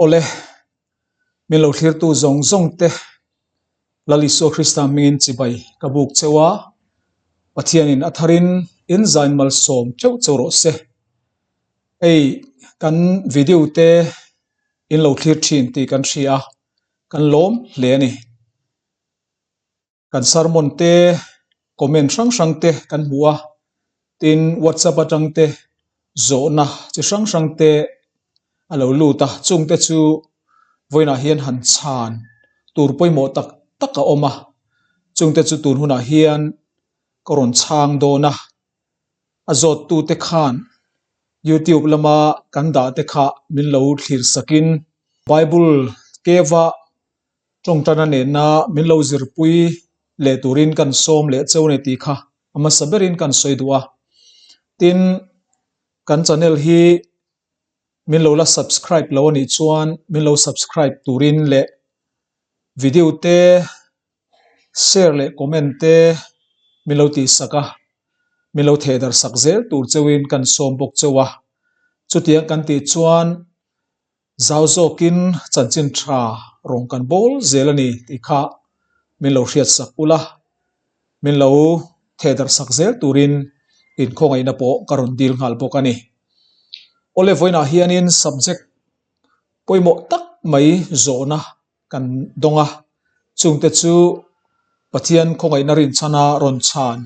Awle, min lo thlirtu zawng zawng te Lal Isua Krista hmingin chibai ka buk cheu a, Pathianin a tharin in zain malsawm teuh cheu rawh se. Hei kan video te in lo thlir thin tih kan hria a, kan lawm hle a ni. Kan sermon te, comment hrang hrang te kan hmu a, tin whatsapp atang te zawhna chi hrang hrang te a lo lut a, chung te chu vawiinah hian han chhan tur pawimawh tak tak a awm a, chung te chu tun hunah hian ka rawn chhang dawn a, a zawttu te khan youtube lama kan dah te kha min lo thlir sakin bible keva Tawngtana nena min lo zirpui leh turin kan sawm leh cheu a ni tih kha a hmasa berin kan sawi duh a. Tin, kan channel hi min lo la subscribe lo a nih chuan min lo subscribe turin leh video te share leh comment te min lo tihsak a, min lo thehdarh sak zel tur cheuin kan sawm bawk cheu a. Chutiang kan tih chuan Zau zawkin chanchin tha rawng kan bawl zel a ni tih kha min lo hriat sak ula, min lo thehdarh sak zel turin inkhawngaihna pawh ka rawn dil nghal bawk a ni. Awle vawiinah hianin subject pawimawh tak mai zawhna kan dawng a, chungte chu Pathian khawngaihna rinchhana rawn chhan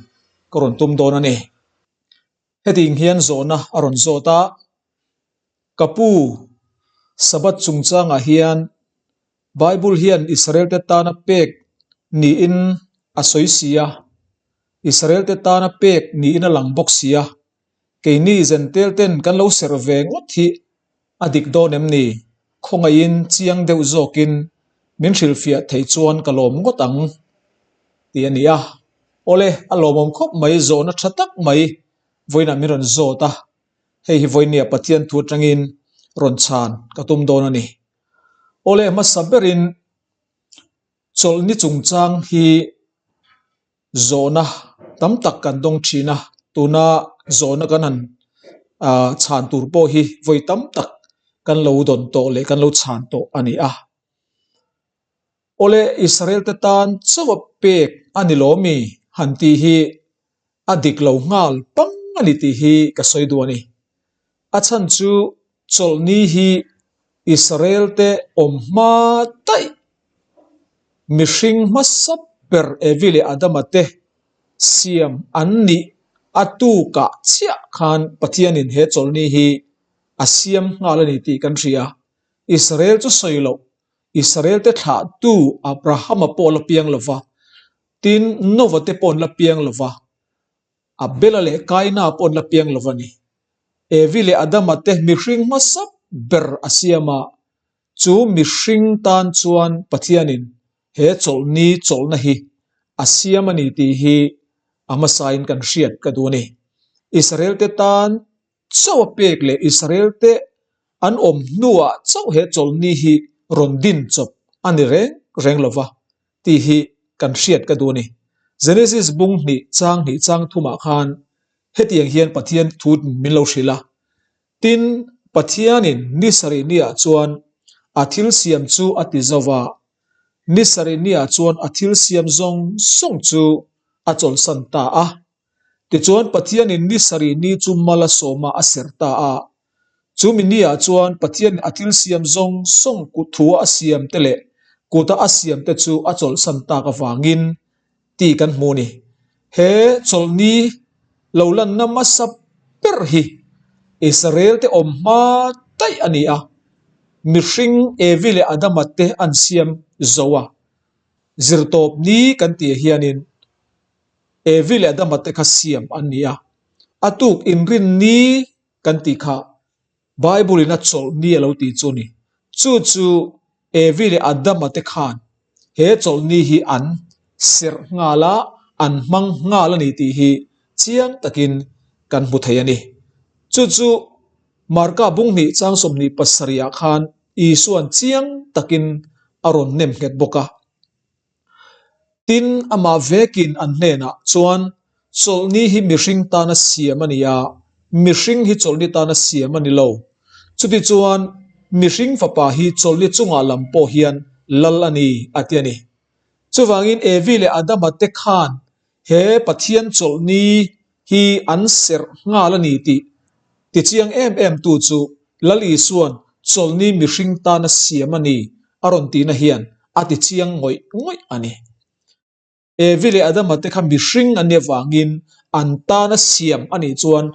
ka rawn tum dawn a ni. Hetiang hian zawhna a rawn zawt a, Ka pu, Sabbath chungchangah hian Bible hian Israelte tana pek niin a sawi si a, Israelte tana pek niin a lang bawk si a, keini Zentelten kan lo serh ve ngawt hi a dik dawn em ni? Khawngaihin chiang deuh zawkin min hrilhfiah theih chuan ka lawm ngawt ang tih a ni a. Awle, a lawmawm khawp mai, zawhna tha tak mai vawiinah min rawn zawt a, hei hi vawinia Pathian thu atangin rawn chhan ka tum dawn a ni. Awle, hmasa berin chawlhni chungchang hi Zawhna tam tak kan dawng thin a, tuna zawhna kan han ah chhan tur pawh hi vawi tam tak kan lo dawn tawh leh kan lo chhan tawh a ni a. Awle Israel te tan chauh a pek a ni lo mi han tih hi a dik lo nghal pang a ni tih hi ka sawi duh a ni. A chhan chu chawlhni hi Israel te awm hma daih mihring hmasa ber Evi leh Adama te siam an nih a tukah chiah khan Pathianin he chawlhni hi a siam nghal a ni tih kan hria. Israel chu sawi loh, Israel te thlahtu Abrahama pawh la piang lo va, tin Nova te pawh an la piang lo va, Abela leh Kaina pawh an la piang lo va ni. Evi leh Adama te mihring hmasa ber a siam a, chu mihring tan chuan Pathianin he chawlhni chawlhna hi a siam a ni tih hi a hmasain kan hriat ka duh a ni. Israelte tan chauh a pek leh Israelte an awm hnuah chauh he chawlhni hi rawn din chawp a ni reng reng lo va tih hi kan hriat ka duh a ni. Genesis bung hnih chang hnih chang thumah khan hetiang hian Pathian thu min lo hrilh a, Tin, Pathianin ni sarih niah chuan a thil siam chu a ti zo va, ni sarih niah chuan a thil siam zawng zawng chu a chawlhsan ta a. Tichuan, Pathianin ni sarih ni chu mal a sawma a serh ta a. Chumi niah chuan Pathianin a thil siam zawng zawng kut thua a siam te leh kuta a siam te chu a chawlhsan tak avangin tih kan hmu a ni. He chawlhni lo lanna hmasa ber hi Israel te awm hma daih a ni a, mihring Evi leh Adama te an siam zo a, zirtawp ni kan tih hianin Evi leh Adama te kha siam an ni a, a tuk inrin ni kan tih kha Bible in a chawlh ni a lo tih chu a ni. Chu chu Evi leh Adama te khan he chawlh ni hi an serh nghal a, an hmang nghal a ni tih hi chiang takin kan hmu thei a ni. Chu chu Marka bung hnih chang 27 ah khan Isua'n chiang takin a rawn nem nghet bawk a. Tin, amah vekin an hnenah chuan, Chawlhni hi mihring tana siam a ni a, mihring hi chawlhni tana siam a ni lo. Chutichuan, Mihring Fapa hi chawlhni chungah lam pawh hian lal a ni, a ti a ni. Chuvangin Evi leh Adama te khan he Pathian chawlhni hi an serh nghal a ni tih tichiang em em tu chu Lal Isua'n chawlhni mihring tana siam a ni a rawn tihna hian a tichiang ngawih ngawih a ni. Evi leh Adama te kha mihring an nih avangin an tana siam a nih chuan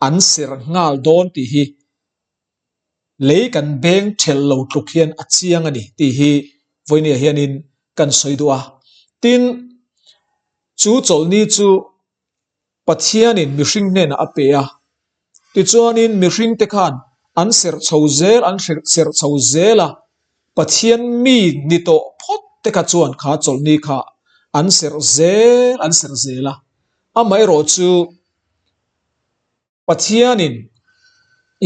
an serh nghal dawn tih hi lei kan beng thelh lo tluk hian a chiang a ni tih hi vawinia hianin kan sawi duh a. Tin, chu chawlhni chu Pathianin mihring hnenah a pe a. Tichuanin mihringte khan an serh chho zel, an serh chho zel a, Pathian mi ni tawh phawt te kha chuan kha chawlhni kha an serh zel, an serh zel a. Amaherawh chu Pathianin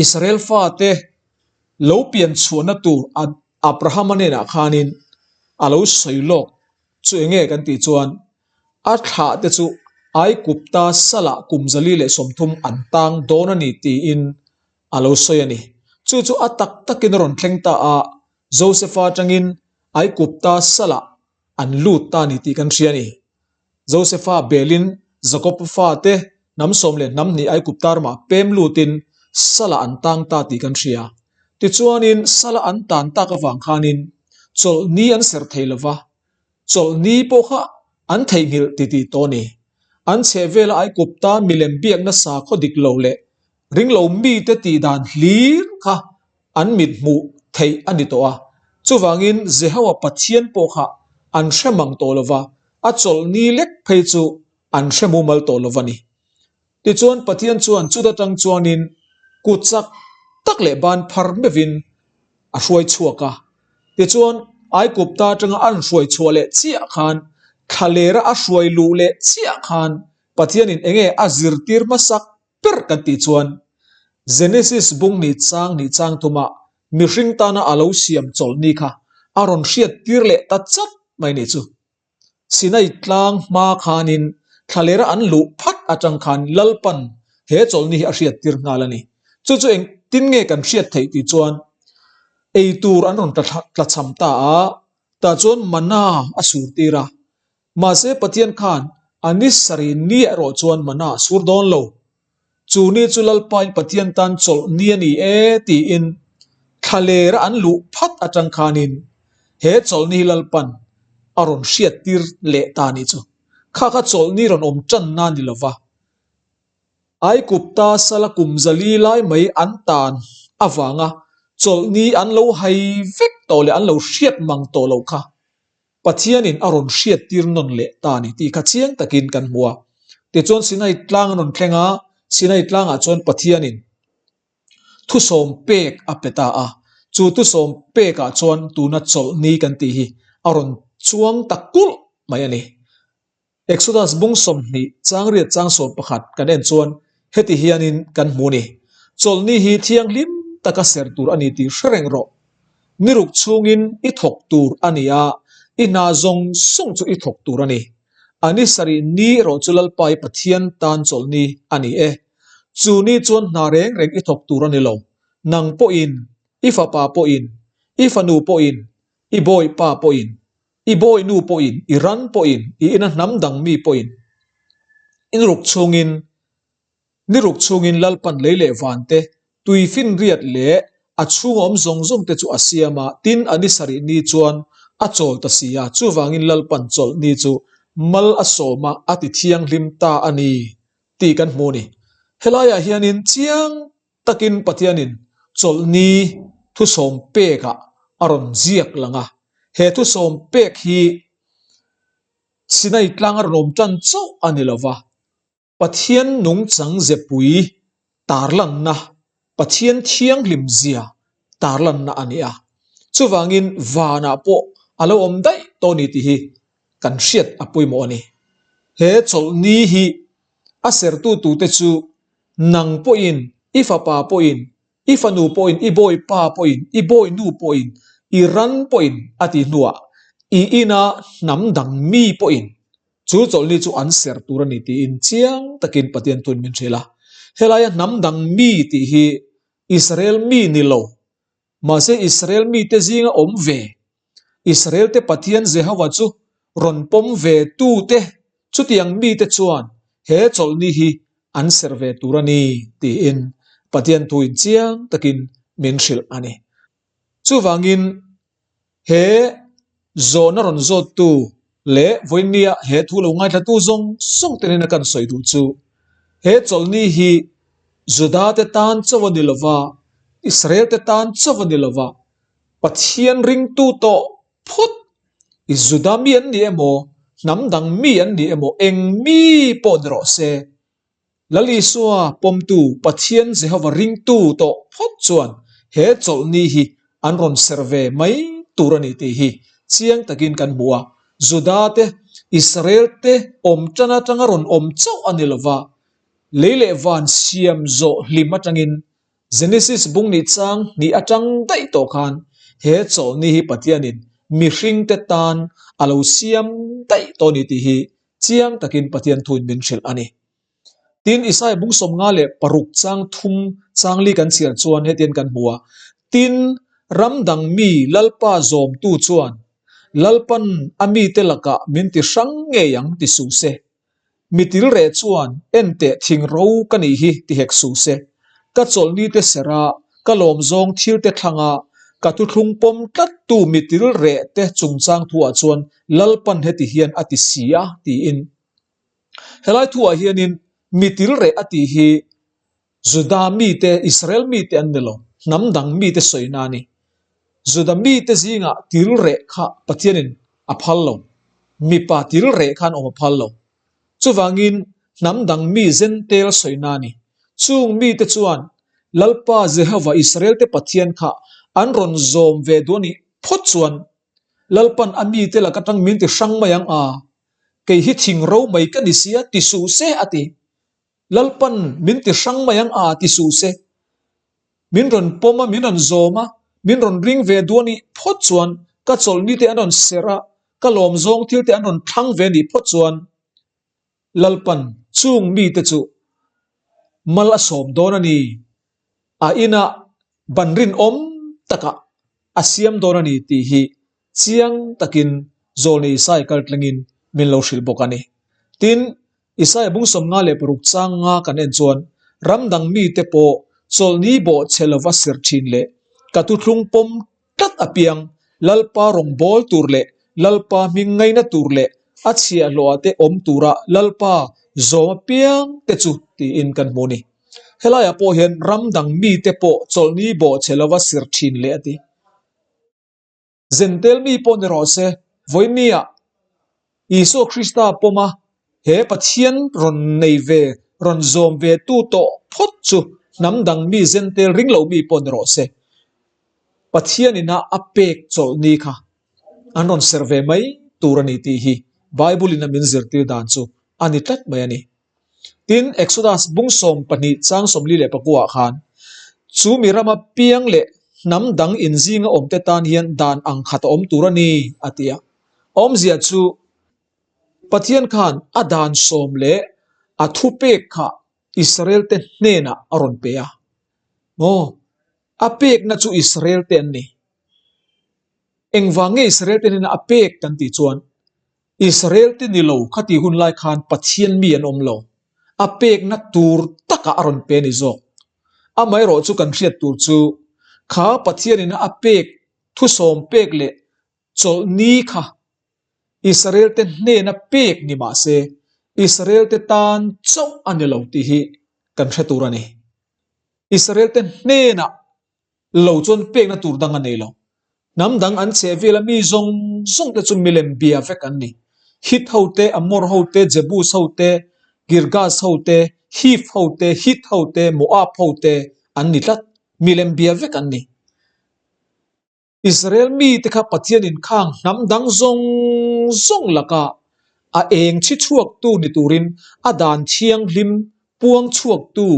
Israel fate lo pian chhuahna tur Abrahama hnenah khanin a lo sawi lawk chu enge kan tih chuan a thlah te chu Aigupta salah kum 130 an tang dawn a ni tiin a lo sawi a ni. Chu chu a tak takin a rawn thleng ta a, Josefa atangin Aigupta salah an lut ta a ni tih kan hria a ni. Josefa belin Jakob fate hnam sawm leh hnam hnih Aigupta ramah pem lutin salah an tang ta tih kan hria. Tichuanin salah an tan tak avang khanin chawlhni an serh thei lova, Chawlhni pawh kha an theihnghilh ti tih tawh a ni. An chhehvela Aigupta milem biakna sakhaw dik lo leh ringlo mite tih dan hlir kha an mit hmuh theih a ni tawh a. Chuvangin Jehoa Pathian pawh kha an hre mang tawh lo va, a chawlhni lek phei chu an hre mumal tawh lo va ni. Tichuan Pathian chuan chuta tang chuanin kut chak tak leh ban phar meuhin a hruai chhuak a. Tichuan Aikupta atanga an hruai chhuah leh chiah khan, thlalera a hruai luh leh chiah khan Pathianin enge a zirtir hmasak ber kan tih chuan Genesis bung ni chang ni chang thuma mihring tana a lo siam chawlhni kha a rawn hriattir leh ta chat mai ni chu. Sinai tlang hma khanin thlalera an luh phat atang khan Lalpan he chawlhni hi a hriattir nghal a ni. Chu chu engtin nge kan hriat theih tih chuan ei tur an rawn tlachham ta a, tah chuan mana a sur tir a. Mahse Pathian khan a ni sarih ni erawh chuan mana a sur dawn lo. Chu ni chu Lalpain Pathian tan chawlh ni a ni e tiin thlalera an luh phat atang khanin he chawlhni hi Lalpan a rawn hriattir leh ta a nih chu. Kha kha chawlhni rawn awm tanna a ni lova, Aikupta sala kum zali lai mai an tan avanga chawlhni an lo hai vek tawh leh an lo hriat mang tawh loh kha Pathianin a rawn hriattir nawn leh ta a ni tih kha chiang takin kan hmu a. Tichuan Sinai tlang an rawn thleng a, Sinai tlangah chuan Pathianin thusawm pek a pe ta a. Chu thusawm pekah chuan tuna chawlhni kan tih hi a rawn chuang ta kulh mai a ni. Exodus bung 20 chang riat chang 11 kan en chuan heti hianin kan hmu ni. Chawlhni hi thianghlim taka ser tur a ni tih hre reng rawh. Ni ruk chhungin i thawk tur a ni a, i hna zawng zawng chu i thawk tur a ni. A ni sarih ni erawh chu Lalpa i Pathian tan chawlhni a ni e. Chu ni chuan hna reng reng i thawk tur a ni lo. Nang pawhin, i fapa pawhin, i fanu pawhin, i bawipa pawhin, I bawinu pawhin, i ran pawhin, i ina hnam dang mi pawhin, in ruk chhungin, ni ruk chhungin Lalpan lei leh van te, tui finriat leh a chhunga awm zawng zawng te chu a siam a, tin a ni sarih ni chuan a chawl ta si a, chuvangin Lalpan chawlh ni chu mal a sawm a, a ti thianghlim ta a ni tih kan hmu a ni. Helaiah hianin chiang takin Pathianin chawlhni thusawm pekah a rawn ziak lang a. He thusawm pek hi Sinai tlang a rawn awm tan chauh a ni lo va, Pathian nungchang zepui tarlanna, Pathian thianghlim zia tarlanna a ni a. Chuvangin vanah pawh a lo awm daih tawh a ni tih hi kan hriat a pawimawh a ni. He chawlhni hi a sertu tute chu Nang pawhin, i fapa pawhin, i fanu pawhin, i bawipa pawhin, i bawinu pawhin, i ran pawhin a ti hnuah i ina hnam dang mi pawhin chu chawlhni chu an ser tur a ni tiin chiang takin Pathian thuin min hrilh a. Helaia hnam dang mi tih hi Israel mi ni lo. Mahse Israel mite zinga awm ve, Israelte Pathian Jehova chu rawn pawm ve tute chutiang mite chuan he chawlhni hi an serh ve tur a ni tiin Pathian thuin chiang takin min hrilh a ni. Chuvangin he zawhna rawn zawttu leh vawinia he thu lo ngaithlatu zawng zawng te nena kan sawi duh chu he chawlhni hi Juda te tan chauh a ni lova, Israel te tan chauh a ni lova, Pathian ringtu tawh phawt i Juda mi an ni emaw, hnam dang mi an ni emaw, eng mi pawh ni rawh se, Lal Isua pawmtu Pathian Jehova ringtu tawh phawt chuan he chawlhni hi an rawn serh ve mai tur a ni tih hi chiang takin kan hmu a. Juda te, Israel te awm tan atanga rawn awm chauh a ni lova, lei leh van siam zawh hlim atangin Genesis bung nih chang hnih atang daih tawh khan he chawlhni hi Pathianin mihringte tan a lo siam daih tawh a ni tih hi chiang takin Pathian thuin min hrilh a ni. Tin, Isaiah bung 56 chang thum chang li kan chhiar chuan hetian kan hmu a, Tin, ram dang mi Lalpa zawmtu chuan Lalpan a mite lakah min ti hrang ngei ang ti suh se. Mi tilreh chuan enteh thing ro ka nih hi ti hek suh se. Ka chawlhni te serh a, ka lawm zawng thil te thlang a, ka thuthlung pawm tlat tu mi tilreh te chungchang thuah chuan Lalpan heti hian a ti si a tiin. Helai thuah hianin mi tilreh a tih hi Juda mite, Israel mite an ni lo, hnam dang mite sawina a ni. Juda mite zingah tilreh kha Pathianin a phal lo, mipa tilreh khan awm a phal lo. Chuvangin hnam dang mi Zentel sawina a ni. Chung mite chuan Lalpa Jehova Israelte Pathian kha an rawn zawm ve duh a nih phawt chuan Lalpan a mite lak atang min ti hrang mai ang a, kei hi thing ro mai ka ni sia ti suh se a ti. Lalpan min ti hrang mai ang a ti suh se. Min rawn pawm a, min rawn zawm a, min rawn ring ve duh a nih phawt chuan ka chawlhni te an rawn serh a, ka lawm zawng thil te an rawn thlang ve a nih phawt chuan Lalpan chung mite chu mal a sawm dawn a ni. A inah ban rinawm takah a siam dawn a ni tih hi chiang takin Zawlnei Isaiah kal tlangin min lo hrilh bawk a ni. Tin, Isaiah bung 56 chang nga kan en chuan ram dang mite pawh chawlhni bawh chhe lova serh thin leh ka thuthlung pawm tlat apiang Lalpa rawngbâwl tûr leh Lalpa hming ngaina tûr leh a chhiahhlawhah te awm tûra Lalpa zawm apiang te chu tiin kan hmu a ni. Helaiah pawh hian ram dang mite pawh chawlhni bawhchhe lova sir thin leh a ti. Zentel mi pawh ni rawh se, vawinia Isua Krista pawma he Pathian rawn nei ve, rawn zawm ve tu tawh phawt chu hnam dang mi Zentel ring lo mi pawh ni rawh se, Pathian ina a pek chawlhni kha an rawn serh ve mai tur a ni tih hi Bible in a min zirtir dan chu a ni tlat mai a ni. Tin, Exodus bung 12 chang 44 ah khan, Chu mi rama piang leh hnam dang inzinga awmte tan hian dan ang khat a awm tur a ni, a ti a. Awmzia chu Pathian khan a dan sawm leh a thupek kha Israel-te hnenah a rawn pe a. Maw? A pekna chu Israel-te an ni. Engvang nge Israel-te hnenah a pek kan tih chuan Israel-te ni lo khati hun lai khan Pathian mi an awm lo. A pekna tur takah a rawn pe a ni zawk. Amaherawh chu kan hriat tur chu kha Pathianin a pek thusawm pek leh chawlhni kha Israel-te hnena pek ni mah se Israel-te tan chauh a ni lo tih hi kan hre tur a ni. Israel-te hnenah lo chuan pekna tur dang a nei lo. Hnam dang an cheh vel a mi zawng zawng te chu milem bia vek an ni. Hit ho te, Amor ho te, Jebus ho te, Girgas ho te, Hiv ho te, Hit ho te, Moab ho te an ni tlat. Milem bia vek an ni. Israel mite kha Pathianin khang hnam dang zawng zawng lakah a eng chhi chhuaktu ni turin a dan thianghlim puang chhuaktu,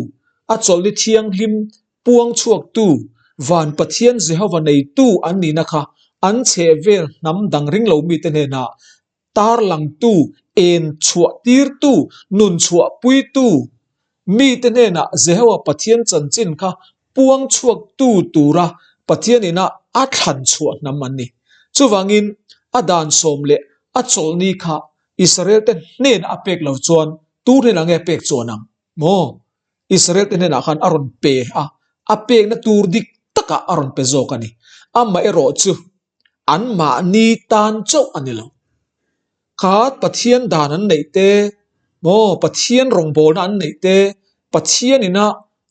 a chawlhni thianghlim puang chhuaktu, van Pathian Jehova neitu an nihna kha an chhehvel hnam dang ringlo mite hnenah tarlangtu, en chhuah tirtu, nun chhuah puitu, mite hnenah Jehova Pathian chanchin kha puang chhuaktu tura Pathian ina a thlan chhuah hnam an ni. Chuvangin a dan sawm leh a chawlhni kha Israel te hnenah a pek lo chuan tu hnenah nge pek chuan ang maw? Israel te hnenah khan a rawn pe a, a pekna tur dik takah a rawn pe zawk a ni. Amaherawh chu anmahni tan chauh a ni lo. Kha Pathian dan an neih te, maw Pathian rawngbawlna an neih te, Pathian ina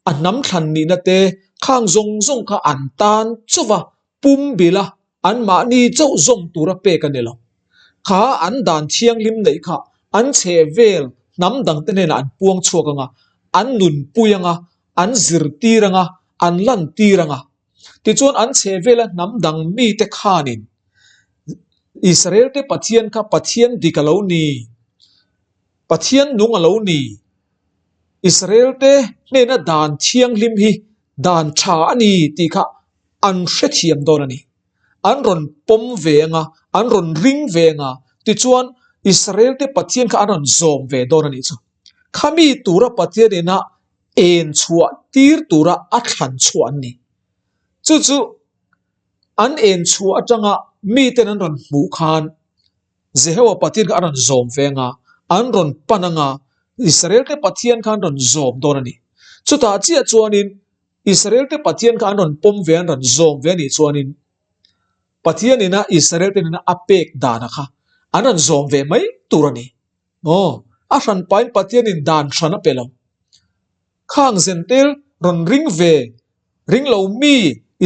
a hnam thlan nihna te khang zawng zawng kha an tan chauh va pum bilh a, anmahni chauh zawng tura pek a ni lo. Kha an dan thianghlim neih kha an chheh vel hnam dangte hnenah an puang chhuak ang a, an nunpui ang a, an zirtir ang a, an lantir ang a. Tichuan an chheh vela hnam dang mite khanin Israel-te Pathian kha Pathian dik a lo ni, Pathian nung a lo ni, Israel-te hnena dan thianghlim hi dan tha a ni tih kha an hrethiam dawn a ni. An rawn pawm ve ang a, an rawn ring ve ang a, tichuan Israel-te Pathian kha an rawn zawm ve dawn a nih chu. Khami tura Pathian ina en chhuah tir tura a thlan chhuah an ni. Chu chu an en chhuah atanga miten an rawn hmuh khan Jehovah Pathian kha a rawn zawm ve anga, an rawn pan anga, Israel te Pathian kha an rawn zawm dawn a ni. Chutah chiah chuanin Israel te Pathian kha an rawn pawm ve, an rawn zawm ve a nih chuanin Pathian ina Israel te nena a pek dana kha an rawn zawm ve mai tur a ni. Aw, a hran pain Pathianin dan hran a pe lo. Khang zentel rawn ring ve, ring lo mi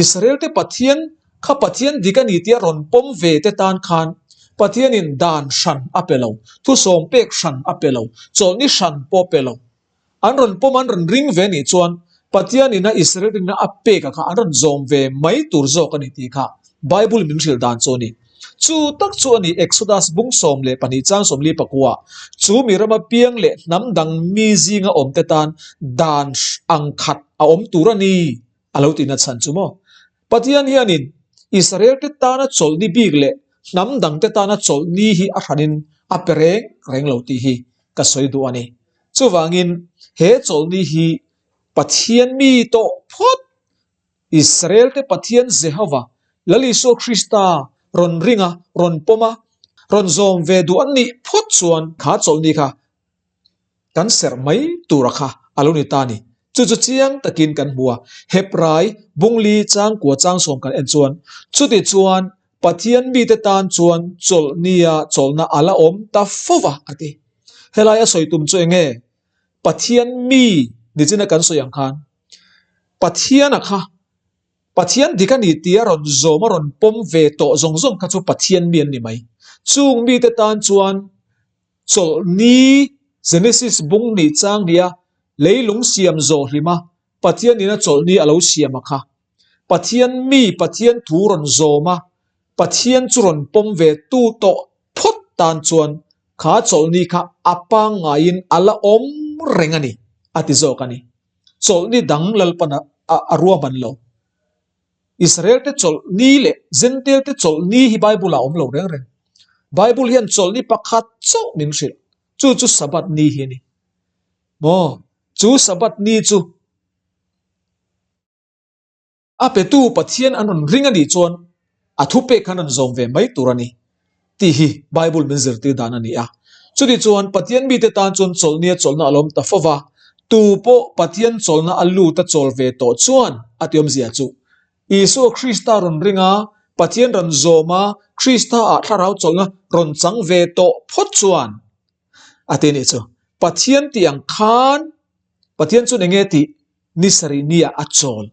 Israel-te Pathian kha Pathian dik a ni tia rawn pawm ve te tan khan Pathianin dan hran a pe lo, thusawm pek hran a pe lo, chawlhni hran pawh pe lo. An rawn pawm an rawn ring ve nih chuan Pathianin a Israel rinna a pek a kha an rawn zawm ve mai tur zawk a ni tih kha Bible min hrilh dan chu a ni. Chu tak chu a ni Exodus bung 12 chang 44 chu mi rama piang leh hnam dang mi zinga awmte tan dan ang khat a awm tur a ni a lo tihna chhan chu maw? Pathian hianin Israel te tana chawlhni bik leh hnam dangte tana chawlhni hi a hranin a pe reng reng lo tih hi ka sawi duh a ni. Chuvangin he chawlhni hi Pathian mi tawh phawt Israel te Pathian Jehova, Lal Isua Krista rawn ring a, rawn pawm a, rawn zawm ve duh an nih phawt chuan kha chawlhni kha kan serh mai tura kha a lo ni ta a ni. Chu chu chiang takin kan hmu a, Hebrai bungli changkua changsawm kan en chuan chuti chuan Pathian mite tan chuan chawlhnia chawlhna a la awm ta fo va a ti. Helai a sawi tum chu eng nge? Pathian mi nichina kan sawi ang khan Pathiana kha Pathian dik a ni tia rawn zawm a rawn pawm ve tawh zawng zawng kha chu Pathian mi an ni mai. Chung mite tan chuan Chawlhni, Genesis bung nih chang nia leilung siam zawh hlima Pathianin a chawlhni a lo siam a kha. Pathian mi Pathian thu rawn zawm a, Pathian chu rawn pawm ve tu tawh phawt tan chuan kha chawlhni kha a pangngaiin a la awm reng a ni, a ti zawk a ni. Chawlhni dang Lalpan a ruahman lo. Israel te chawlhni leh Gentile te chawlhni hi Bible ah a awm lo reng reng. Bible hian chawlhni pakhat chauh min hrilh. Chu chu Sabbath ni hi a ni. Maw? Chu Sabbath ni chu a petu Pathian an rawn ring a nih chuan a thupek khan rawn zawm ve mai tur a ni tih hi Bible min zirtir dan a ni a. Chuti chuan Pathian mite tan chuan chawlhnia chawlhna a lo awm ta fo va, tu pawh Pathian chawlhna a lut a chawl ve tawh chuan a ti awmzia chu Isua Krista rawn ring a, Pathian rawn zawm a, Krista ah thlarau chawlhna rawn chang ve tawh phawt chuan a ti a nih chu. Pathian tih ang khan Pathian chuan enge tih ni sarih ni ah a chawl.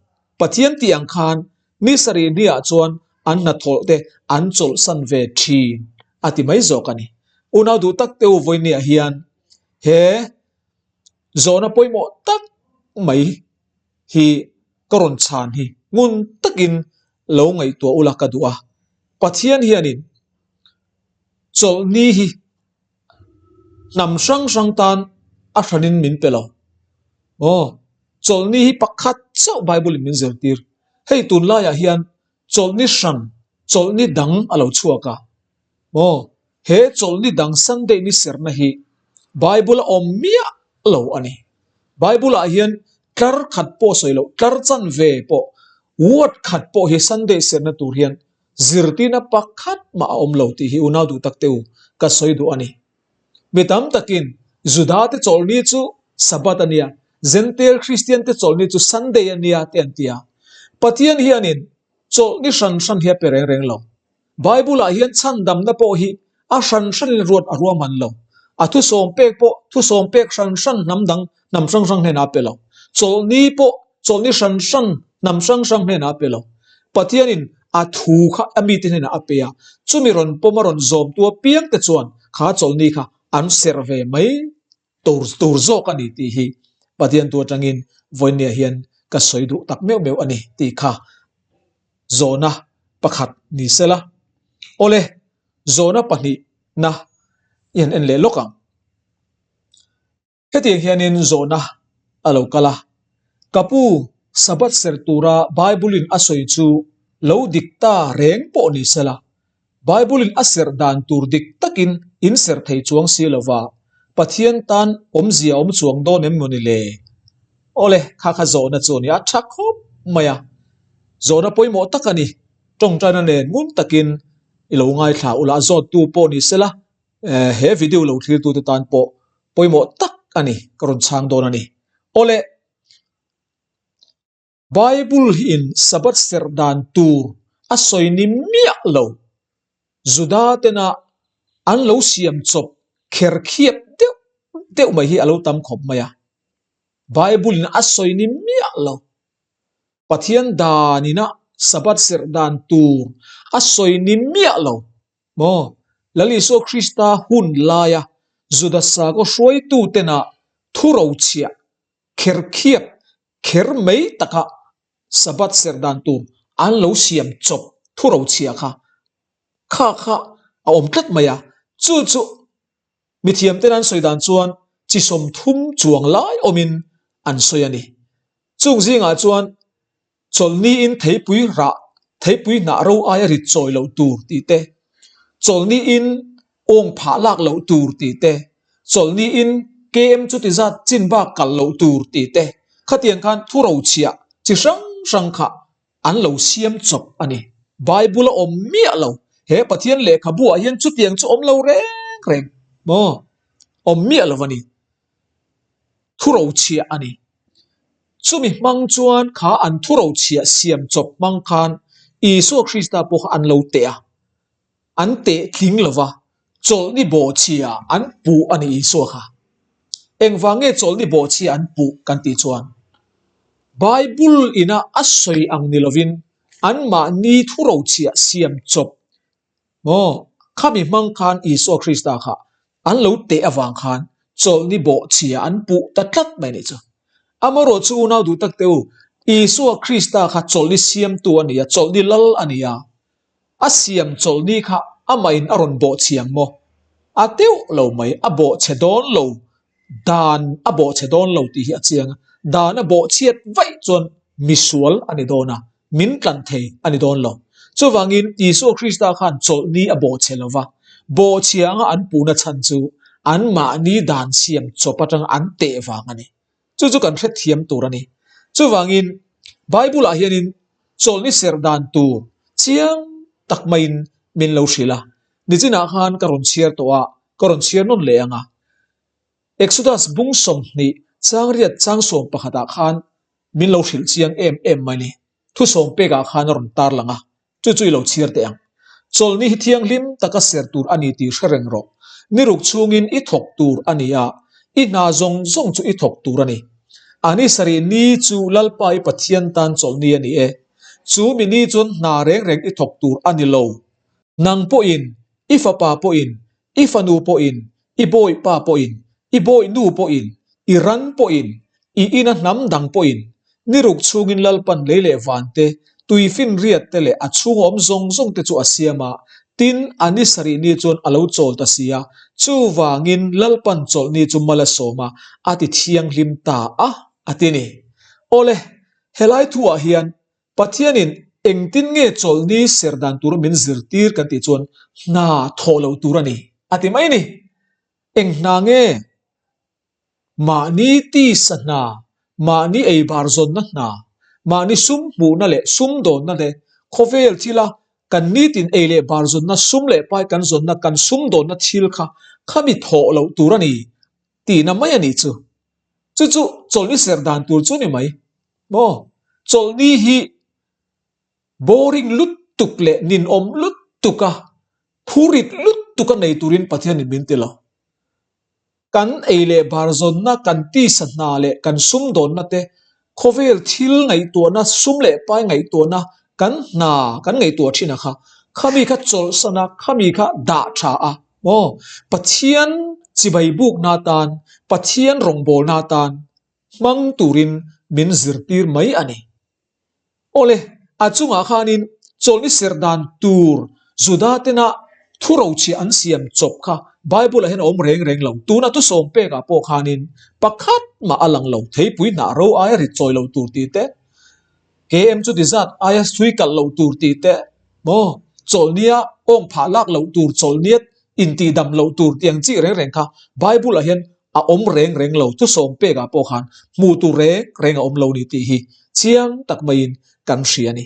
Pathian tih ang khan ni sarih ni ah chuan an hnathawlh te an chawlhsan ve thin a ti mai zawk a ni. Unau duh tak te u vawinia hian he zawhna pawimawh tak mai hi ka rawn chhan hi ngun takin lo ngaihtuah ula ka duh a. Pathian hianin chawlhni hi Hnam hrang hrang tan a hranin min pe lo. Aw, chawlhni hi pakhat chauh Bible in min zirtir. Hei tunlaiah hian chawlhni hran, chawlhni dang a lo chhuak a. Aw, he chawlhni dang Sunday ni serna hi Bible a awm miah lo a ni. Bible ah hian tlar khat pawh sawi loh, tlar chanve pawh. Word khat pawh hi Sunday serhna tur hian zirtirna pakhat mah a awm lo tih hi unau duh tak te u ka sawi duh a ni. Mi tam takin Juda te chawlhni chu Sabbath a nia, Zentail Kristian te chawlhni chu Sunday a nia te an ti a. Pathian hianin chawlhni hran hran hi a pe reng reng lo. Bible ah hian chhandamna pawh hi a hran hranin ruat a ruahman lo. A thusawm pek pawh thusawm pek hran hran hnam dang hnam hrang hrang hnenah a pe lo. Chawlhni pawh chawlhni hran hran hnam hrang hrang hnenah a pe lo. Pathianin a thu kha a mite hnenah a pe a, chumi rawn pawm a rawn zawmtu apiangte chuan kha chawlhni kha an serh ve mai tur tur zawk a ni tih hi Pathian tu atangin vawinia hian ka sawi duh tak meuh meuh a ni tih kha zawhna pakhat ni sela. Awle, zawhna pahnihna i han en leh lawk ang. Hetiang hianin zawhna a lo kal a, Ka pu, Sabbath serh tura Bible-in a sawi chu lo dik ta reng pawh ni sela, Bible-in a serh dan tur dik takin in serh thei chuang si lova, Pathian tan awmzia awm chuang dawn em maw ni le? Awle, kha kha zawhna chu a ni a, tha khawp mai a. Zawhna pawimawh tak a ni. Tawngtaina nen ngun takin i lo ngaithla ula, a zawttu pawh ni sela, he video lo thlirtute tan pawh pawimawh tak a ni, ka rawn chhang dawn a ni. Awle, Bible hi in Sabbath serh dan tur a sawi ni miah lo. Juda tena an lo siam chawp kher khiap deuh deuh mai hi a lo tam khawp mai a. Bible in a sawi ni miah lo. Pathian dan ina Sabbath serh dan tur a sawi ni miah lo. Maw? Lal Isua Krista hun laia Juda sakhaw hruaitu tena thurochhiah kher khiap kher mai taka Sabbath serh dan tur an lo siam chawp thurochhiah kha kha kha a awm tlat mai a. Chu chu mithiamten an sawi dan chuan chi 30 chuang lai awmin an sawi a ni. Chung zingah chuan Chawlhniin theipui rah, theipui hnah ro aia rit chawi loh tur tih te, chawlhniin awng phah lak loh tur tih te, chawlhniin KM chuti zat chin bak kal loh tur tih te, khatiang khan thurochhiah chi hrang hrang kha an lo siam chawp a ni. Bible a awm miah lo. He Pathian lehkhabu ah hian chutiang chu awm lo reng reng maw? Awm miah lo a ni. Thurochhiah a ni. Chumi hmang chuan kha an thurochhiah siam chawp hmang khan Isua Krista pawh kha an lo teh a, an teh tling lo va, chawlhni bawhchhia an puh a ni Isua kha. Engvang nge chawlhni bawhchhia an puh kan tih chuan Bible ina a sawi ang ni lovin anmahni thurochhiah siam chawp Maw, khami hmang khan Isua Krista kha an lo teh avang khan chawlhni bawhchhia an puh ta tlat mai nih chu. Amaherawh chu unau duh tak teh u, Isua Krista kha chawlhni siamtu a ni a, chawlhni lal a ni a. A siam chawlhni kha amahin a rawn bawhchhia ang maw? A deuh lo mai, a bawhchhe dawn lo Dan a bawhchhe dawn lo tih hi a chiang a, dan a bawhchhiat vaih chuan misual a ni dawn a, min tlan thei a ni dawn lo. Chuvangin Isua Krista khan chawlhni a bawhchhe lo va, bawhchhia anga an puhna chhan chu anmahni dan siam chawp atanga an teh vang a ni. Chu chu kan hrethiam tur a ni. Chuvangin Bible-ah hianin chawlhni serh dan tur chiang tak maiin min lo hrilh a. Nichinah khan ka rawn chhiar tawh a, ka rawn chhiar nawn leh ang a. Exodus bung 20 changriat chang sawm pakhatah khan min lo hrilh chiang em em mai ni. Thusawm pekah khan a rawn tar lang a, chu chu i lo chhiar teh ang. Chawlhni hi thianghlim taka ser tur a ni tih hre reng rawh. Ni ruk chhungin i thawk tur a ni a, i hna zawng zawng chu i thawk tur a ni. A ni sarih ni chu Lalpa i Pathian tan chawlhni a ni e. Chu mi ni chuan hna reng reng i thawk tur a ni lo. Nang pawhin, i fapa pawhin, i fanu pawhin, i bawipa pawhin, i bawihnu pawhin, i ran pawhin, i ina hnam dang pawhin, ni ruk chhungin Lalpan lei leh van te, tui finriat te leh a chhunga awm zawng zawng te chu a siam a, tin, a ni sarih ni chuan a lo chawl ta si a, chuvangin Lalpan chawlhni chu mal a sawm a, a ti thianghlim ta a, a ti ni. Awle, helai thuah hian Pathianin engtin nge chawlhni ser dan tur min zirtir kan tih chuan hna thawh loh tur a ni a ti mai a ni. Eng hna nge? Mahni tisa hna, mahni eibar zawnna hna, Mahni sum hmuhna leh sumdawnna te khawvel thila kan nitin ei leh bar zawnna sum leh pai kan zawnna kan sumdawnna thil kha khami thawh loh tur a ni tihna mai a nih chu. Chu chu chawlhni serh dan tur chu a ni mai. Maw? Chawlhni hi boring lutuk leh ninawm lutuk a, phurit lutuk a nei turin Pathianin min ti lo. Kan ei leh bar zawnna, kan tisa hna leh kan sumdawnna te, khawvel thil ngaihtuahna, sum leh pai ngaihtuahna, kan hna kan ngaihtuah thin a kha, khami kha chawlhsan a, khami kha dah tha a, maw? Pathian chibai bukna atan, Pathian rawngbawlna atan hmang turin min zirtir mai a ni. Awle, a chungah khanin chawlhni serh dan tur Juda tena thu rochhiah an siam chawp kha Bible-ah hian a awm reng reng lo. Tuna thusawm pekah pawh khanin pakhat mah a lang lo, theipui hnah ro aia rit chawi lo tur tih te, KM chuti zat aia thui kalh loh tur tih te, maw chawlhnia awng phah lak loh tur, chawlhnia intihdam loh tur tih ang chi reng reng kha Bible-ah hian a awm reng reng lo, thusawm pekah pawh khan hmuh tur reng reng a awm lo ni tih hi chiang tak maiin kan hria a ni.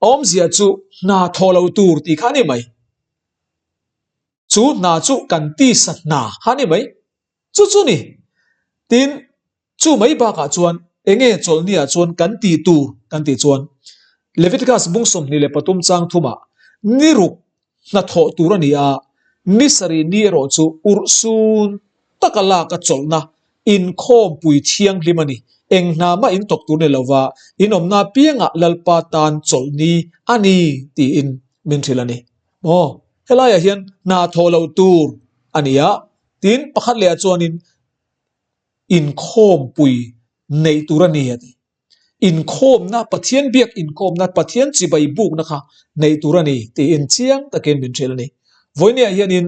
Awmzia chu hna thaw lo tur tih kha a ni mai. Chu hna chu kan tisa hna kha a ni mai. Chu chu ni. Tin, Chu mai bakah chuan enge chawlhniah chuan kan tih tur kan tih chuan Leviticus bung 23 chang thumah ni ruk hnathawh tur a ni a, ni sarih ni erawh chu urhsun taka laka chawlhna inkhawmpui thianghlim a ni. Eng hna mah in thawk tur ni lova in awmna apiangah Lalpa tan chawlhni a ni tiin min hrilh a ni. Maw? Helaiah hian hna thawh loh tur a ni a, tin pakhat lehah chuanin inkhawmpui neih tur a ni a ti. Inkhawmna, Pathian biak inkhawmna, Pathian chibai bukna kha neih tur a ni tiin chiang takin min hrilh a ni. Vawinia hianin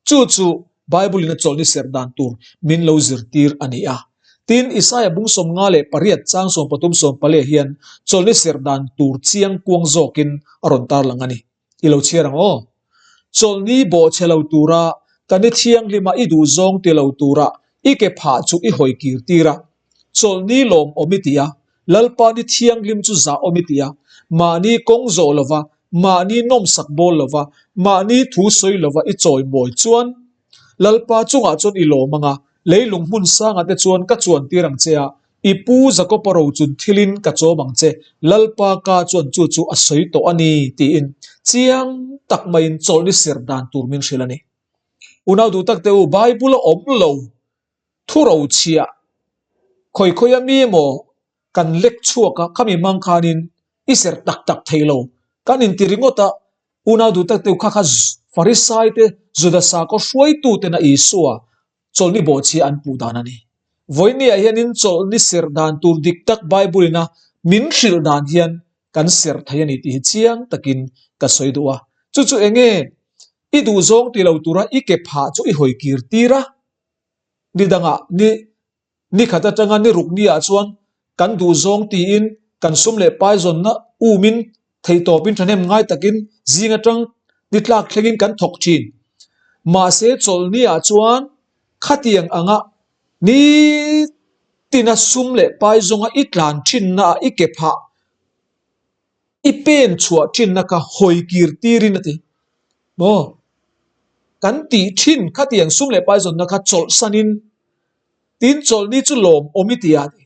chu chu Bible-in a chawlhni serh dan tur min lo zirtir a ni a. Tin, Isaia bung 58 chang 13 14 hian chawlhni serh dan tur chiang kuang zawkin a rawn tarlang a ni. I lo chhiar ang aw. Chawlhni bawhchhe lo tura ka ni thianghlima i duhzawng ti lo tura i ke phah chu i hawi kir tir a. Chawlhni lawmawm i ti a, Lalpa ni thianghlim chu zahawm i ti a, mahni kawng zawh lova, mahni nawmsak bawl lova, mahni thu sawi lova i chawimawi chuan Lalpa chungah chuan i lawm ang a, leilung hmun sangah te chuan ka chuan tir ang che a, I pu Jakopa ro chun thilin ka chawm ang che, Lalpa ka chuan chu chu a sawi tawh a ni, tiin chiang tak maiin chawlhni serh dan tur min hrilh a ni. Unau duh tak te u, Bible a awm lo, thu ro chhiah, khawi khawi a mi emaw kan lek chhuak a, khami hmang khanin i serh tak tak thei lo, kan inti ringawt a, unau duh tak te u, kha kha Farisai te, Juda sakhaw hruaitu tena Isua Chawlhni bawhchhia an puh dan a ni. Vawinia hianin chawlhni serh dan tur dik tak Bible-in a min hrilh dan hian kan serh thei a ni tih hi chiang takin ka sawi duh a. Chu chu enge i duhzawng ti lo tura i ke phah chu i hawi kir tir a, ni dangah ni ni khat atanga ni ruk niah chuan kan duhzawng tiin kan sum leh pai zawnna umin Theihtawpin thahnem ngai takin zing atang ni tlak thlengin kan thawk thin. Mahse chawlhniah chuan khatiang anga nitina sum leh pai zawnga i tlan thinna ah i ke phah i pen chhuah thinna kha hawi kir tirin a ti. Maw? Kan tih thin khatiang sum leh pai zawnna kha chawlhsanin tin chawlhni chu lawmawm i ti a ti.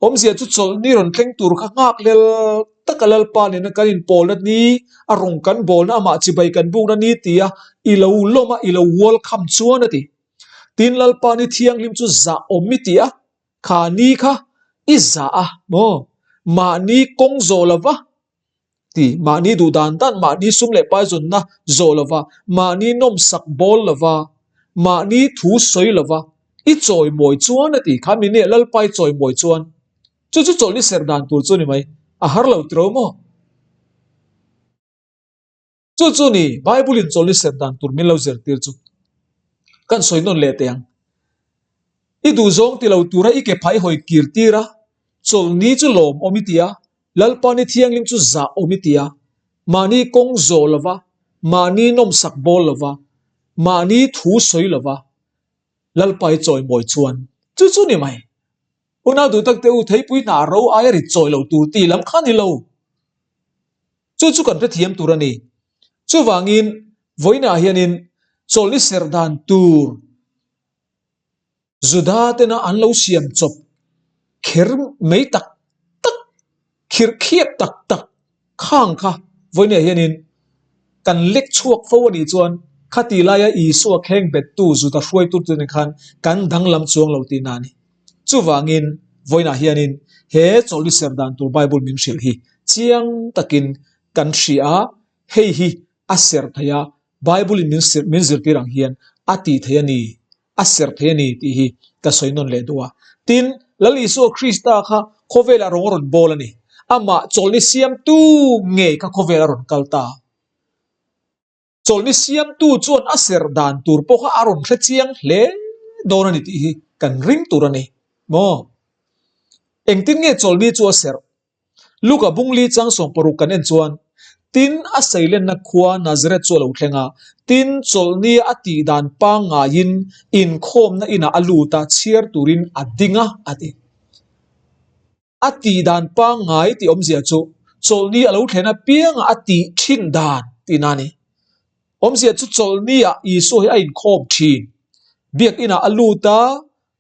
Awmzia chu chawlhni rawn thleng tur kha nghak lel taka Lalpa nena kan inpawlna ni, a rawng kan bawlna, amah chibai kan bukna ni tia i lo lawm a, i lo welcome chuan a ti. Tin, Lalpa ni thianghlim chu zah awm i ti a, kha ni kha i zah a maw? Mahni kawng zawh lova ti, mahni duh dan dan, mahni sum leh pai zawnna zawh lova, mahni nawmsak bawl lova, mahni thu sawi lova i chawimawi chuan a ti. Kha mi nia Lalpa i chawimawi chuan chu chu chawlhni serh dan tur chu a ni mai, a har lo tiro maw? Chu chu ni Bible in chawlhni serh dan tur min lo zirtir chu kan sawi nawn leh teh ang. I duhzawng ti lo tura i ke phah i hawi kir tir a, chawlhni chu lawmawm i ti a, Lalpa ni thianghlim chu zah awm i ti a, mahni kawng zawh lova, mahni nawmsak bawl lova, mahni thu sawi lova Lalpa i chawimawi chuan chu chu ni mai. Unau duh tak te u, theipui hnah ro aia rit chawi lo tur tih lam kha a ni lo. Chu chu kan hrethiam tur a ni. Chuvangin, vawiinah hianin chawlhni serh dan tur Juda tena an lo siam chawp kher mai tak tak, khirh khiap tak tak khang kha vawiinah hianin kan lek chhuak fo a nih chuan khati laia Isua kheng bettu Juda hruaitu te nen khan kan danglam chuang lo tihna a ni. Chuvangin, vawiinah hianin he chawlhni serh dan tur Bible min hrilh hi chiang takin kan hria a, hei hi a serh thei a, Bible-in min serh min zirtir ang hian a tih thei a ni, a serh thei a ni tih hi ka sawi nawn leh duh a. Tin, Lal Isua Krista kha khawvelah rawng a rawn bawl a ni. Amah chawlhni siamtu ngei kha khawvel a rawn kal ta. Chawlhni siamtu chuan a serh dan tur pawh kha a rawn hre chiang hle dawn a ni tih hi kan ring tur a ni maw? Engtin nge chawlhni chu a serh? Luka bungli chang 60 kan en chuan, Tin, a seilenna khua Nazareth chu a lo thleng a, tin, chawlhni a tih dan pangngaiin inkhawmna inah a lut a, chhiar turin a ding a, a ti. A tih dan pangngai tih awmzia chu chawlhni a lo thlen apiangah a tih thin dan tihna a ni. Awmzia chu chawlhniah Isua hi a inkhawm thin. Biakinah a lut a,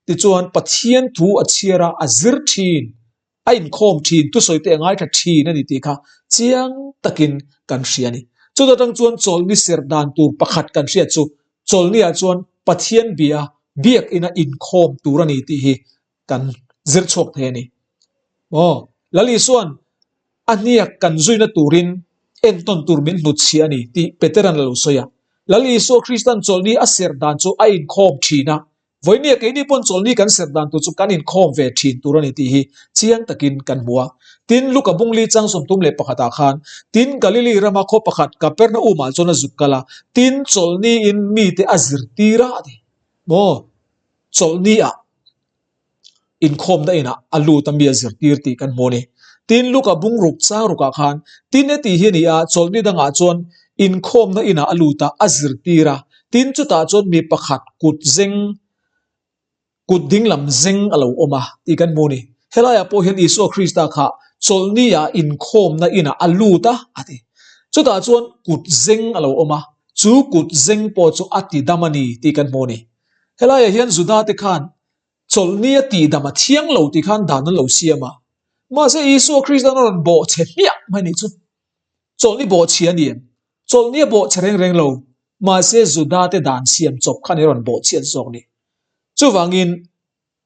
tichuan Pathian thu a chhiar a, a zir thin, a inkhawm thin, thusawi te a ngaithla thin a ni tih kha chiang takin kan hria a ni. Chuta tang chuan chawlhni serh dan tur pakhat kan hriat chu chawlhniah chuan Pathian bia biakina inkhawm tur a ni tih hi kan zir chhuak thei a ni. Aw, Lal Isua'n a hniak kan zuina turin entawn tur min hnutchhiah a ni tih Petera'n a lo sawi a. Lal Isua Krista'n chawlhni a serh dan chu a inkhawm thin a, vawinia keini pawn chawlhni kan serh dan tur chu kan inkhawm ve thin tur a ni tih hi chiang takin kan hmu a. Tin, Luka bungli chang 31 ah khan, Tin, Galili rama khaw pakhat Kapernaum-ah chuan a zuk kal a, tin, chawlhniin mite a zirtir a a ti. Maw? Chawlhni-ah inkhawmna inah a lut a mi a zirtir tih kan hmu a ni. Tin, Luka bungruk chang rukah khan tin e tih hi a ni a, chawlhni dangah chuan inkhawmna inah a lut a, a zirtir a. Tin, chutah chuan mi pakhat kut zeng, kut dinglam zeng a lo awm a tih kan hmu a ni. Helaiah pawh hian Isua Krista kha chawlhni-ah inkhawmna inah a lut a, a ti. Chutah chuan kut zeng a lo awm a, chu kut zeng pawh chu a tidam a ni tih kan hmu a ni. Helaiah hian Juda-te khan chawlhni a tihdam a thiang lo tih khan dan an lo siam a. Mahse Isua Krista'n a rawn bawhchhe hmiah mai nih chu. Chawlhni bawhchhia a ni em? Chawlhni a bawhchhe reng reng lo, mahse Juda-te dan siam chawp khan i rawn bawhchhiat zawk ni. Chuvangin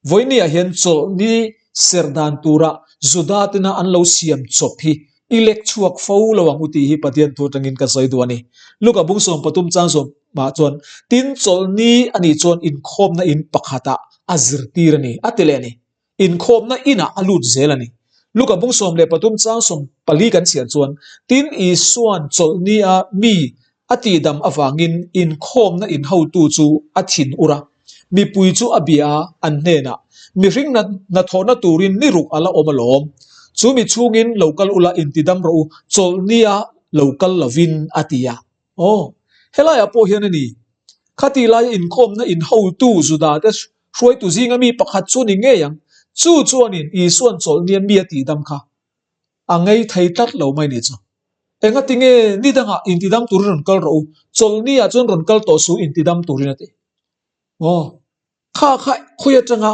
Vawinia hian chawlhni serh dan tura Juda tena an lo siam chawp hi i lek chhuak fo lo ang u tih hi Pathian thu atangin ka sawi duh a ni. Luka bung 13 chang sawmah chuan, Tin, chawlhni a nih chuan inkhawmna in pakhatah a zirtir a ni, a ti leh a ni. Inkhawmna inah a lut zel a ni. Luka bung 13 chang 14 kan chhiar chuan, Tin, Isua'n chawlhnia mi A tihdam avangin inkhawmna inhotu chu a thin ur a, mipui chu a bia a, an hnenah, Mihring hnathawhna turin ni ruk a la awm alawm. Chu mi chhungin lo kal ula intidam rawh u, chawlhnia lo kal lovin, a ti a. Aw, helaiah pawh hian a ni. Khatih laia inkhawmna inhotu Judate hruaitu zinga mi pakhat chu ni ngei ang. Chu chuanin Isua'n chawlhnia mi a tihdam kha a ngei thei tlat lo mai ni chu. Engati nge ni dangah intidam turin rawn kal rawh u, chawlhni ah chuan rawn kal tawh suh intidam turin a ti. Aw, kha kha khawi atanga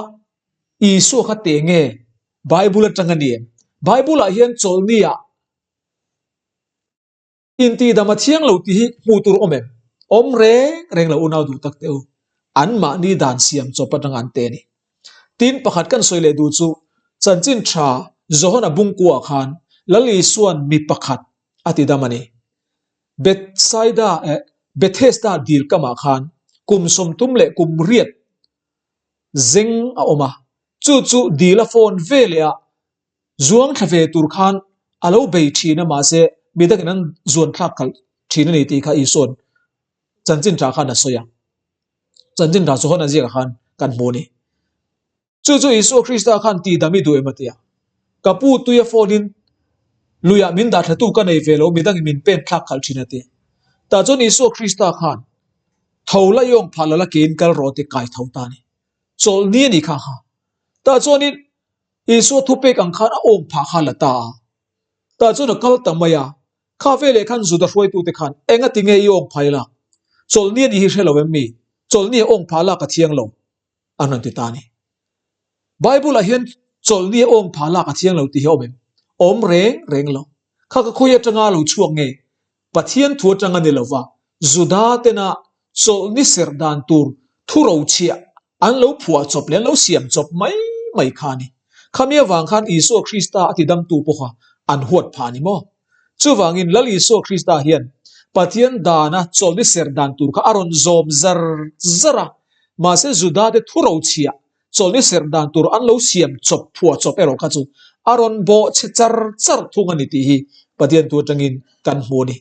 Isua kha teh nge Bible atanga ni em? Bible ah hian chawlhni ah Intihdam a thiang lo tih hi hmuh tur awm em? Awm reng reng lo unau duh tak teh u. Anmahni dan siam chawp atanga an te a ni. Tin, pakhat kan sawi leh duh chu chanchin tha Johana bungkuah khan Lal Isua'n mi pakhat a tidam a ni. Bethsaida eh Bethesda dil kamah khan kum 30 leh kum riat zeng a awm a, chu chu dil a phone ve leh a Zuang thla ve tur khan a lo bei thin a, mahse mi dangin an zuan thlak khalh thin a ni tih kha Isua'n chanchin tha khan a sawi a. Chanchin tha Johana ziakah khan kan hmu a ni. Chu chu Isua Krista khan tihdam i duh em a ti a. Ka pu tuia phone-in luiah min dah thlatu ka nei ve lo, mi dangin min pen thlak khalh thin a ti. Tah chuan Isua Krista khan tho la i awng phah lo la kein kal rawh tih kai tho ta a ni. Chawlhni a ni kha kha. Tah chuanin. Isua thupek ang khan a awm phah kha la ta a. Tah chuan a kal ta mai a, kha veleh khan Juda hruaitute khan enga ti nge i awng phai lak? Chawlhni a nih hi hre lo em mi? Chawlhni a awng phah lak a thiang lo an rawn ti ta a ni. Bible ah hian chawlhni a awng phah lak a thiang lo tih hi a awm em? Awm reng reng lo. Kha ka khawi atanga lo chhuak nge? Pathian thu atang a ni lova, Juda tena chawlhni serh dan tur thu rochhiah an lo phuah chawp leh an lo siam chawp mai mai kha a ni. Khami avang khan Isua Krista a tidamtu pawha an huat phah a ni maw? Chuvangin Lal Isua Krista hian Pathian dana chawlhni serh dan tur kha a rawn zawm zar zar a, mahse Juda te thu rochhiah chawlhni serh dan tur an lo siam chawp phuah chawp erawh kha chu a rawn bawh chhe char char thung a ni tih hi Pathian thu atangin kan hmu a ni.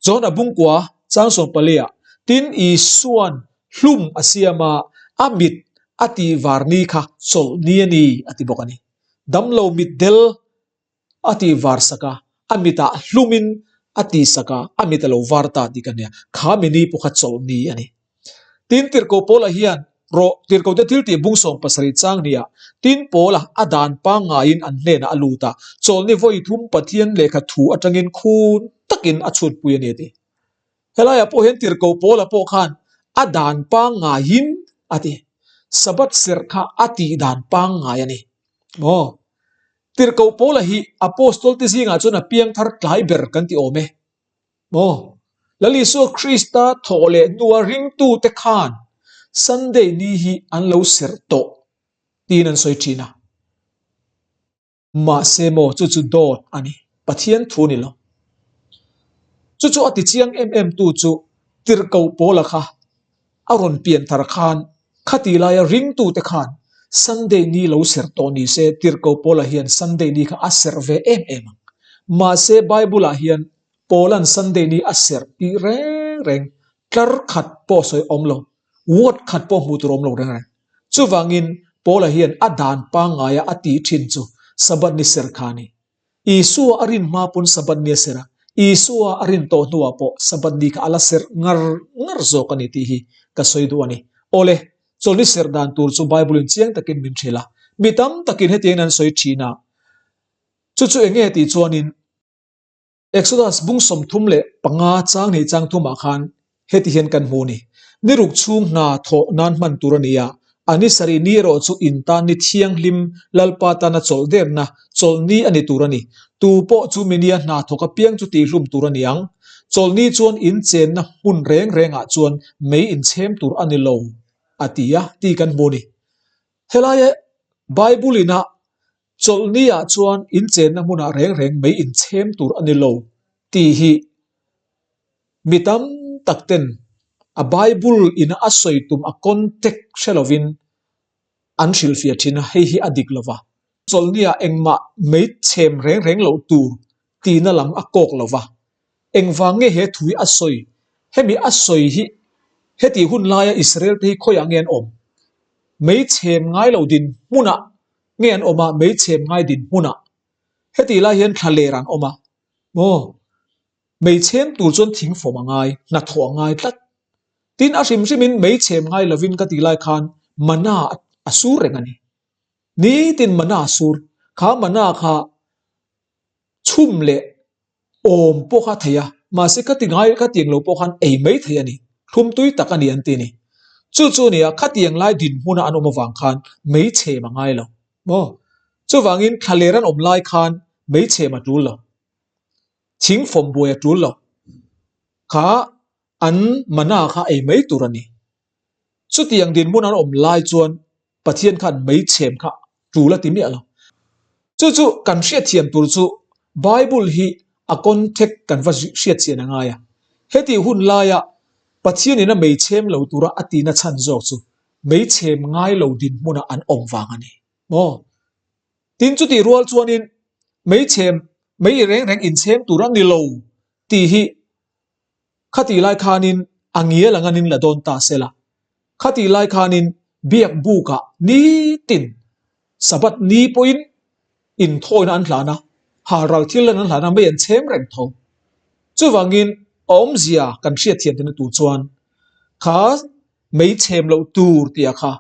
John a bungkua chang sawmpalia tin Isuan hlum a siam a, a mit a tih var ni kha chawlhni a ni a ti bawk a ni. Damlo mitdel a tih var sak a, a mitah hlumin a tih sak a, a mit a lo var ta tih ka nia, kha mini pawh kha chawlhni a ni. Tin, Tirhkoh Paula hian rawh Tirhkohte thil tih bung 70 chang nia, tin Paula a dan pangngaiin an hnenah a lut a, chawlhni vawi thum Pathian lehkha thu atangin khun takin a chhutpui a ni a ti. Helaiah pawh hian Tirhkoh Paula pawh khan a dan pangngaiin a ti. Sabbath serh kha a tih dan pangngai a ni. Maw? Tirhkoh Paula hi Apostol te zingah chuan a piangthar tlai ber kan ti awm e. Maw? Lal Isua Krista thawh leh hnua ringtute khan Sunday ni hi an lo serh tawh tiin an sawi thin a. Mahse maw chu chu dawt a ni. Pathian thu ni lo. Chu chu a ti chiang em em tu chu Tirhkoh Paula kha a rawn pian thar khan khati laia ringtute khan Sunday ni lo serh tawh ni se Tirhkoh Paula hian Sunday ni kha a serh ve em em ang. Mahse Bible ah hian Paula'n Sunday ni a serh tih reng reng tlar khat pawh sawi awm lo, word khat pawh hmuh tur awm lo reng reng. Chuvangin Paula hian a dan pangngaia a tih thin chu Sabbath ni serh kha a ni. Isua a rin hma pawn Sabbath ni a serh a, Isua a rin tawh hnuah pawh Sabbath ni kha a la serh ngar ngar zawk a ni tih hi ka sawi duh a ni. Awle, chawlhni serh dan tur chu Bible-in chiang takin min hrilh a, mi tam takin hetiangin an sawi thin a, chu chu eng nge tih chuanin, Exodus bung 35 chang hnih chang thumah khan heti hian kan hmu a ni, Ni ruk chhung hna thawh nan hman tur a ni a, a ni sarih ni erawh chu in tan ni thianghlim Lalpa tana chawlh derna chawlhni a ni tur a ni. Tu pawh chu minia hna thawk apiang chu tihhlum tur a ni ang. Chawlhni chuan in chenna hmun reng rengah chuan mei inchhem tur a ni lo, a ti a tih kan hmu a ni. Helaia Bible ina Chawlhni ah chuan in chenna hmunah reng reng mei inchhem tur a ni lo tih hi mi tam tak ten a Bible ina a sawi tum a contact hre lovin an hrilhfiah thin a, hei hi a dik lova. Chawlhni ah engmah mei chhem reng reng loh tur tihna lam a kawk lova. Engvang nge he thu hi a sawi? Hemi a sawi hi hetih hun laia Israel te hi khawiah nge an awm? Mei chhem ngai lo din hmunah nge an awm a, mei chhem ngai din hmunah. Hetih lai hian thla ler an awm a, maw? Mei chhem tur chuan thing fawm a ngai, hnathawh a ngai tlat. Tin, a hrim hrimin mei chhem ngai lovin ka tih lai khan mana a sur reng a ni. Nitin mana a sur. Kha mana kha chhum leh awm pawh kha thei a, mahse ka ti ngai ka tiang lo pawh khan ei mai thei a ni, thlum tui tak a ni an ti a ni. Chu chu a nia, khatiang lai dinhmuna an awm avang khan mei chhem a ngai lo maw? Chuvangin thlaler an awm lai khan mei chhem a tul lo, thing fawm buai a tul lo, kha an mana kha ei mai tur a ni. Chutiang dinhmun an awm lai chuan Pathian khan mei chhem kha tul a ti miah lo. Chu chu kan hriatthiam tur chu Bible hi a context kan va hriatchian a ngai a. Hetih hun laia Pathianin a mei chhem lo tura a tihna chhan zawk chu mei chhem ngai lo dinhmuna an awm vang a ni maw? Tin chutih rual chuanin mei chhem, mei reng reng inchhem tur a ni lo tih hi Khatih lai khanin a ngial ang anin la dawn ta sela. Khatih lai khanin biak bukah nitin Sabbath ni pawhin inthawina an hlan a, halral thil an hlan a, mei an chhem reng tho. Chuvangin a awmzia kan hriatthiam theihna tur chuan kha mei chhem loh tur tih a kha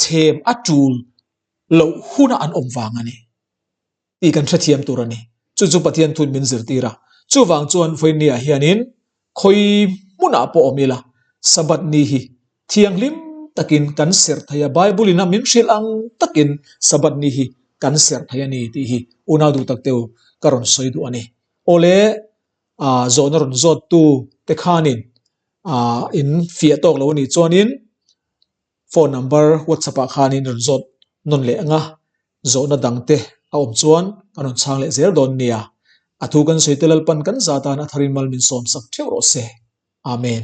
chhem a tul. Loh huna an awm vang a ni tih kan hrethiam tur a ni. Chu chu Pathian thun min zirtir a. Chuvang chuan vawinia hianin khawi hmunah pawh awm ila Sabbath ni hi thianghlim takin kan serh thei a, Bible in a min hrilh ang takin Sabbath ni hi kan serh thei a ni tih hi unau duh tak teu ka rawn sawi duh a ni. Awle, zawhna rawn zawttu te khanin in fiah tawk lo a nih chuanin Phone number WhatsApp ah khanin rawn zawt nawn leh ang a, zawhna dang te a awm chuan kan rawn chhang leh zel dawn nia. A thu kan sawi te Lalpan kan za tan a tharin mal min sawm sak theuh rawh se. Amen.